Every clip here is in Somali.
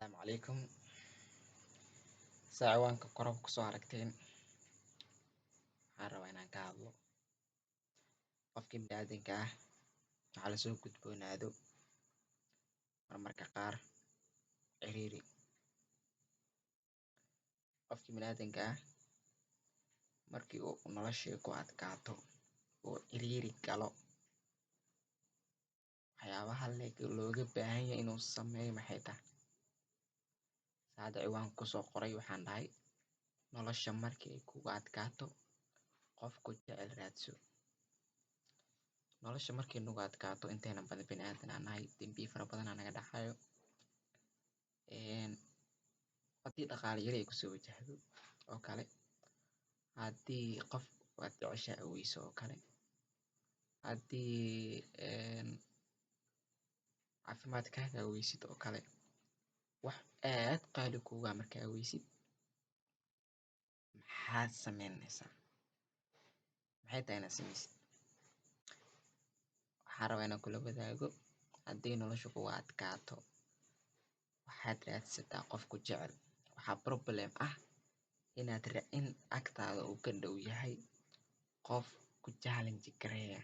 Asalaamu calaykum. Saa ciwaanka kore kusoo aragteen, waxaan rabaa inaan ka hadlo qofka bini'aadamka ah waxaa lasoo gudboonaado marmarka qaar ciriiri. Qofka bini'aadamka ah markii uu nolosha ku adkaato uu ciriiri galo, waxyaabaha looga baahan yahay inuu sameeyo maxay tahay? Hadda ciwaanka kusoo qoray waxaan dhahay nolosha markii ay kugu adkaato qof ku jecel raadso. Nolosha markay nagu adkaato, inteena badan bini'aadan aan nahay, dembiyo fara badan aa naga dhacayo. Haddii dhaqaale yari ay kusoo wajahdo oo kale, haddii qof aad jeceshahay aad weyso oo kale, haddii caafimaadkaaga aad weysid oo kale, wax aad qaali kugu ah marka aad weysid, maxaad sameynaysaa? Maxay tahay inaad sameysid? Waxaan rabaa inaan kula wadaago, haddii nolosha kugu adkaato waxaad raadsataa qof ku jecel. Waxaa problem ah inaad in agtaada uu ka dhow yahay qof ku challenge gareeya,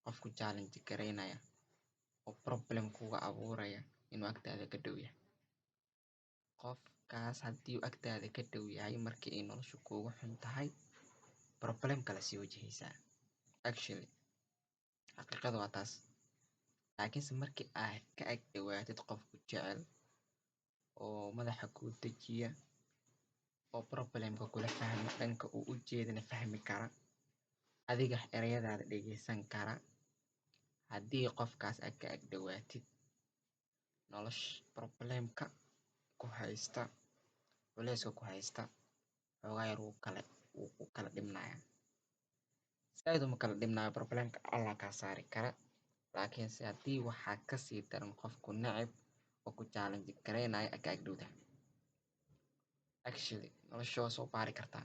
qof ku challenge gareynaya oo problem kuga abuuraya inuu agtaada ka dhow yahay. Qofkaas haddii uu agtaada ka dhow yahay markii ay nolosha kugu xun tahay, problem kale sii wajahaysaa. Actually, xaqiiqadu waa taas. Laakiinse markii aad ka ag dhowaatid qof ku jecel oo madaxa kuu dejiya oo problemka kula fahma, dhanka uu u jeedana fahmi kara, adiga ereyadaada dhegeysan kara, haddii qofkaas aad ka ag dhowaatid, nolosha problemka ku haysta, culeyska ku haysta, xoogaa yar wuu ku kala dhimnayaa. Zaaid uma kala dhimnayo, problemka Allah kaa saari kara. Laakiinse haddii waxaa kasii daran qof ku neceb oo ku challenge gareynaya aad ka ag dhowdahay. Actually, nolosha waa soo baari kartaa.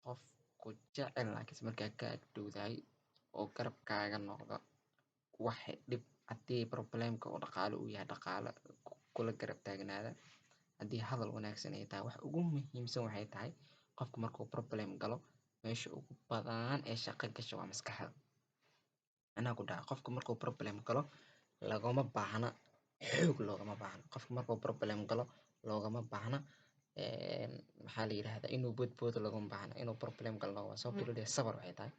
Qof ku jecel laakiinse markaa ka ag dhowdahay oo garabkaaga noqdo, wax dhib haddii problemka uu dhaqaale uu yahay, dhaqaale kula garab taagnaada. Haddii hadal wanaagsan ay tahay, wax ugu muhiimsan waxay tahay qofka markuu problem galo, meesha ugu badan ee shaqo gasho waa maskaxda. Anaa ku dhahay, qofka markuu problem galo lagama baahna xoog, loogama baahna. Qofka markuu problem galo loogama baahna, maxaa la yiraahdaa, inuu boodboodo loogama baahna, inuu problem galo loogama. Sababta loo leeyahay sabar waxay tahay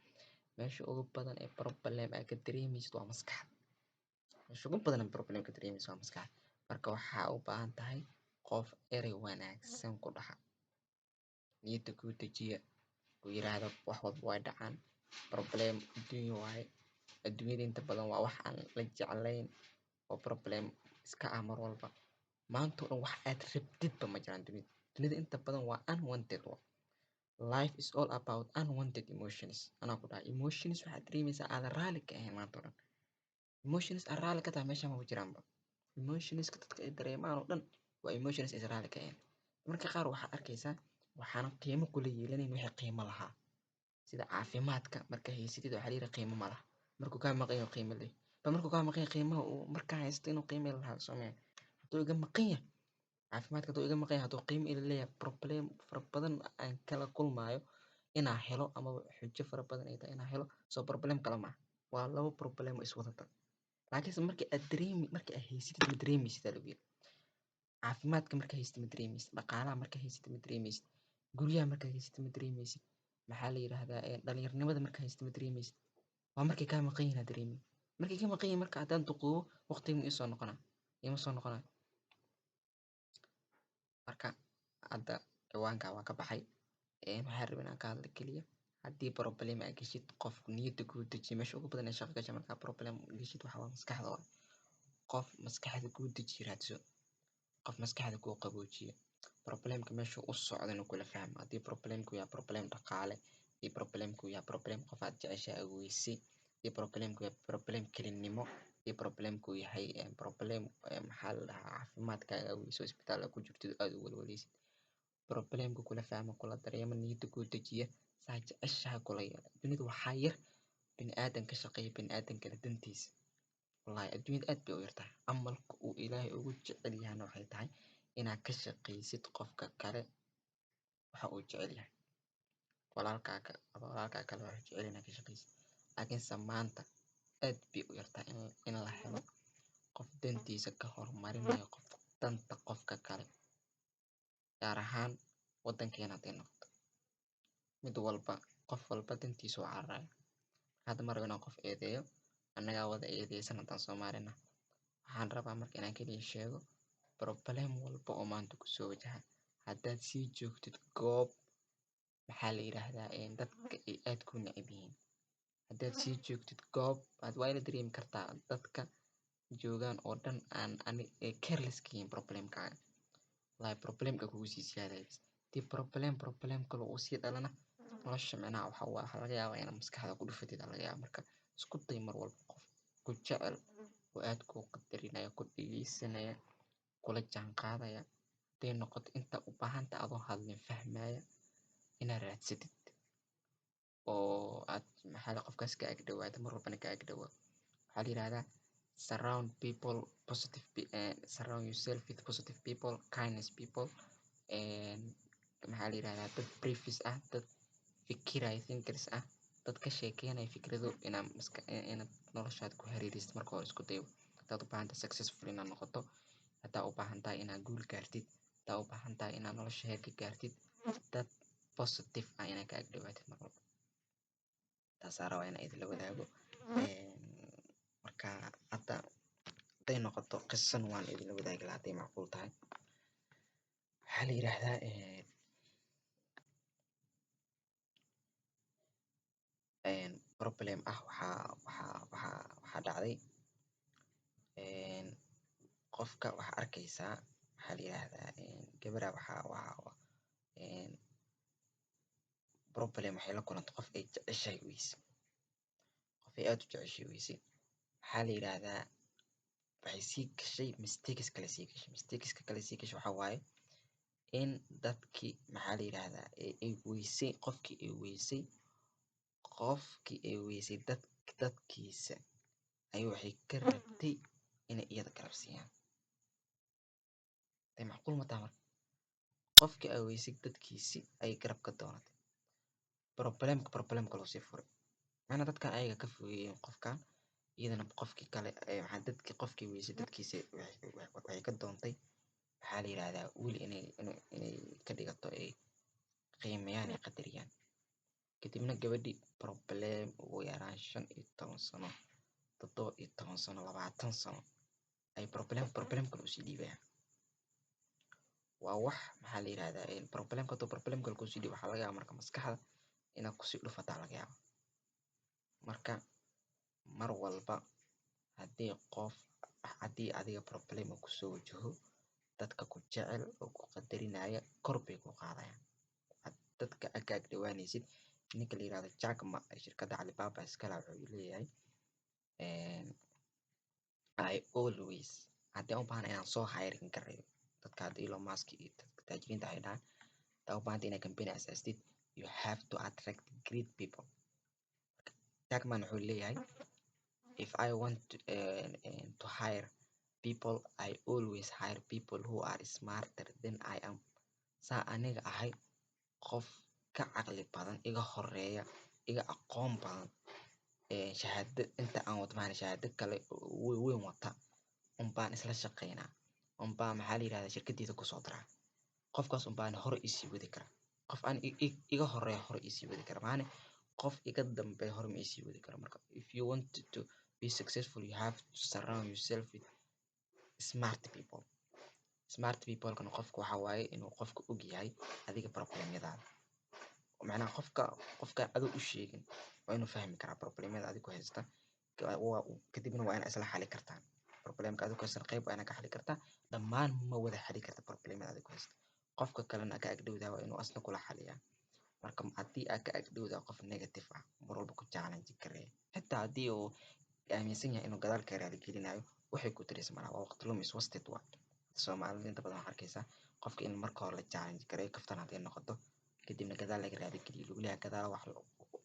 meesha ugu badan ee problem aad ka dareemaysid waa maskaxda. Meesha ugu badan ee problem ka dareemaysid waa maskaxda. Marka waxaa u baahan tahay qof erey wanaagsan ku dhaha, niyadda kuu dejiya, ku yiraahdo wax walba way dhacaan, problem adduunyo waaye, adduunyada inta badan waa wax aan la jeclayn oo problem iska ah mar walba. Maanta oo dhan wax aad rabtidba ma jiraan dunida. Dunida inta badan waa unwanted. Life is all about unwanted emotions. Anaa ku dhahay, emotions waxaad dareemaysaa aadan raali ka ahayn maanta oo dhan. Emotions aan raali ka tahay meesha ma jiraanba. Emotionska dadka ay dareemaan oo dhan waa emotions aysan raali ka ahayn. Marka qaar waxaad arkaysaa waxaanan qiimo kula yeelanayn wixii qiimo lahaa. Sida caafimaadka, marka haysatid waxaa la yidhi qiimo ma laha. Markuu kaa maqan yahay qiimo leh. Ba markuu kaa maqan yahay qiimaha uu markaa haysto inuu qiimo lahaa soo. Hadduu iga maqan yahay caafimaadka, hadduu iga maqan yahay, hadduu qiimo ila leeyahay, problem fara badan aan kala kulmaayo inaan helo ama xujo fara badan ay tahay inaan helo, soo problem kale maaha. Waa labo problem oo is wadata. Laakiinse markii aad dareemi, markii aad haysatid ma dareemaysid aa lagu yidhi. Caafimaadka markaa haysatid ma dareemaysid, dhaqaalaha markaa haysatid ma dareemaysid, guryaha markaa haysatid ma dareemaysid, maxaa la yiraahdaa, dhalinyaronimada markaa haysatid ma dareemaysid. Waa markay kaa maqan yihiin aad dareemi. Markay kaa maqan yihiin, marka haddaan duqoobo waqtiga ma ii soo noqonaa, iima soo noqonayo. Marka hadda ciwaanka waa ka baxay. Waxaan rabay inaan ka hadlo keliya haddii problem aad gashid, qof niyadda kuu dejiyo. Meesha ugu badan ee shaqo gasha markaa problem gashid waxaa waa maskaxda waaye. Qof maskaxda kuu dejiyo raadso, qof maskaxda kuu qaboojiyo, problemka meesha u socdana kula fahmo. Haddii problemku yahay problem dhaqaale, haddii problemku yahay problem qof aad jeceshahay aad weysay, haddii problemku yahay problem kelinimo, haddii problemku yahay problem, maxaa la dhahaa, caafimaadkaaga aad weyso, isbitaal aad ku jirtid oo aad u walwaleysid, problemka kula fahmo, kula dareemo, niyadda kuu dejiya, saa jeceshahay kula yeela. Dunida waxaa yar bini'aadan ka shaqeeya bini'aadan kale dantiisa. Wallahi adduunyada aad bay u yartahay. Camalka uu Ilaahay ugu jecel yahayna waxay tahay inaad ka shaqaysid qofka kale waxa uu jecel yahay. Walaalkaaga ama walaalkaa kale wuxuu jecel yahay inaad ka shaqaysid. Laakiinse maanta aad bay u yartahay in la helo qof dantiisa ka horumarinayo qof danta qofka kale, gaar ahaan wadankeena haday noqoto. Mid walba, qof walba dantiisa u cararaya. Hadda ma rabo inaan qof eedeeyo, annagaa wada eedeysan haddaan Soomaali nahay. Waxaan rabaa marka inaan kaliya sheego problem walba oo maanta kusoo wajaha, haddaad sii joogtid goob, maxaa la yiraahdaa, dadka ay aad kuu neceb yihiin, haddaad sii joogtid goob aad waa ila dareemi kartaa dadka joogaan oo dhan aan ani ay careless ka yihiin problemkaaga, wallahi problemka kugu sii siyaadaya bas. Hadii problem kale uu sii dhalana, nolosha micnaha waxa waaye waxaa laga yaabaa inaad maskaxda ku dhufatid aa laga yaabaa. Marka isku day mar walba qof ku jecel oo aad kuu qadarinaya, ku dhageysanaya, kula jaan qaadaya, haday noqoto inta u baahantahay adoo hadlin fahmaya, inaad raadsatid oo aad, maxaa la, qofkaas ka ag dhawaato, mar walbana ka ag dhawaa. Waxaa la yiraahdaa surround people positive, surround yourself with positive people, kindness people, maxaa la yiraahdaa, dad previous ah, dad fikiraya, thinkers ah, dad ka sheekeynaya fikrado, inaad maska inaad noloshaada ku xiriirisid. Marka hore isku dayo, hadaad u baahan tahay successful inaad noqoto, haddaad u baahan tahay inaad guul gaartid, haddaad u baahan tahay inaad nolosha heer ka gaartid, dad positive ah inaad ka ag dhawaatid mar walba. Taasaa rabaa inaan idinla wadaago. Marka hadda haday noqoto qisan waan idinla wadaagi lahaa hadday macquul tahay. Waxaa la yiraahdaa problem ah waxaa dhacday, qofka waxaa arkaysaa, maxaa la yiraahdaa, gabadha waxaa problem waxay la kulantay qof ay jeceshahay weyse, qof ay aad u jeceshahay weyse. Maxaa la yiraahdaa, waxay sii gashay mistakes kale sii gashay. Mistakes kale sii gashay waxaa waaye in dadkii, maxaa la yiraahdaa, ay weysay qofkii ay weysay, qofkii ay weysay dad dadkiisa ay waxay ka rabtay inay iyada garab siiyaan. Dee macquul ma taha? Marka qofkii ay weysay dadkiisi ay garab ka doonatay, problemka problem kaloo sii furay. Macnaa dadkan ayaga ka fogeeyeen qofkan, iyadana qofkii kale maxaa dadkii qofkii weysay dadkiisa waxay ka doontay, maxaa la yiraahdaa, wiil inay ka dhigato, ay qiimeeyaan, ay qadariyaan. Kadibna gabadhii problem ugu yaraan 15 sano, 17 sano, 20 sano ay problem kale usii dhiibayaan. Waa wax, maxaa la yiraahdaa, problemka hadduu problem kale kusii dhiibo, waxaa laga yaabaa marka maskaxda inaad kusii dhufataa laga yaaba. Marka mar walba haddii qof, haddii adiga problem uu kusoo wajaho, dadka ku jecel oo ku qadarinaya kor bay ku qaadayaan dadka ag dhawaanaysid. Ninka la yirahdo Jack Ma ee shirkadda Alibaba iskale wuxuu leeyahay, "I always, haddii aan u baahanahay inaan soo hiring gareeyo dadka." Hadda Elon Musk iyo dadka taajiriinta waxay dhahaan, hadaa u baahantay inaad company asaastid, you have to attract great people. Jack Ma wuxuu leeyahay, "If I want to hire people, I always hire people who are smarter than I am." Saa aniga ahay, qof ka caqli badan, iga horeeya, iga aqoon badan, shahaado inta aan wato maana shahaado kale weyn wata unbaan isla shaqeynaa, unbaa, maxaa la yirahdaa, shirkadeyda kusoo daraa. Qofkaas unbaan hore isii wadi kara. Qof aan iga horeeya hore isii wadi kara maane qof iga dambeeya hore ma isii wadi karo. Marka if you want to be successful, you have to surround yourself with smart people. Smart people kana qofka waxaa waaye inuu qofka og yahay adiga problemyadaada. Macnaha qofka adoo u sheegin waa inuu fahmi karaa problemyada adiga ku haysta. Kadibna waa inaa isla xali kartaan problemka adiga ku haysta. Qayb waa inaa ka xali kartaa, dhammaan ma wada xali karta problemyada adiga ku haysta. Qofka kalena ka agdhowdaa waa inuu asna kula xaliyaa. Marka haddii aad ka agdhowdaa qof negative ah, mar walba ku challenge gareeya, xitaa haddii uu aaminsan yahay inuu gadaal ka raali gelinayo, waxay ku tiraysa malaha, waa waqti lumis, wasted waa. Soomaalida inta badan waxaa arkaysaa qofka in marka hore la challenge gareeyo, kaftan hadday noqoto, kadibna gadaal laga raali geliyo, lagu leeyahay gadaal wax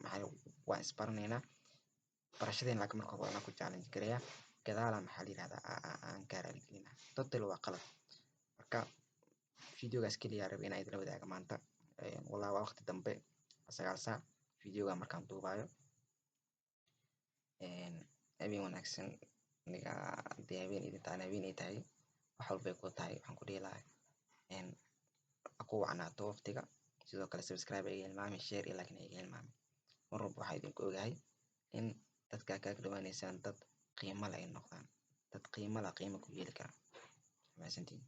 maxay waan isbaranaynaa barashadeena, laakiin marka hore waa inaan ku challenge gareeyaa. Gadaala maxaa la yirahdaa aan kaa raaligelina. Total waa qalad. Marka videogaas keliya rabay inaan idinla wadaago maanta. Walaa waa waqti dambe, 9 saac videoga markaan duubayo. Habeen wanaagsan aniga hadii habeen idin tahay, habeen ay tahay, wax walba ay ku tahay, waxaan ku dhihi lahaa ha ku wacnaato waqtiga. Sidoo kale subscribe iga hilmaamin, share iyo like iga hilmaamin. Mar walba waxaa idinku ogahay in dadka kaaga dhawaaneysaan dad qiimo leh ay noqdaan, dad qiimo leh, qiimo ku yeeli kara. Mahadsantiin.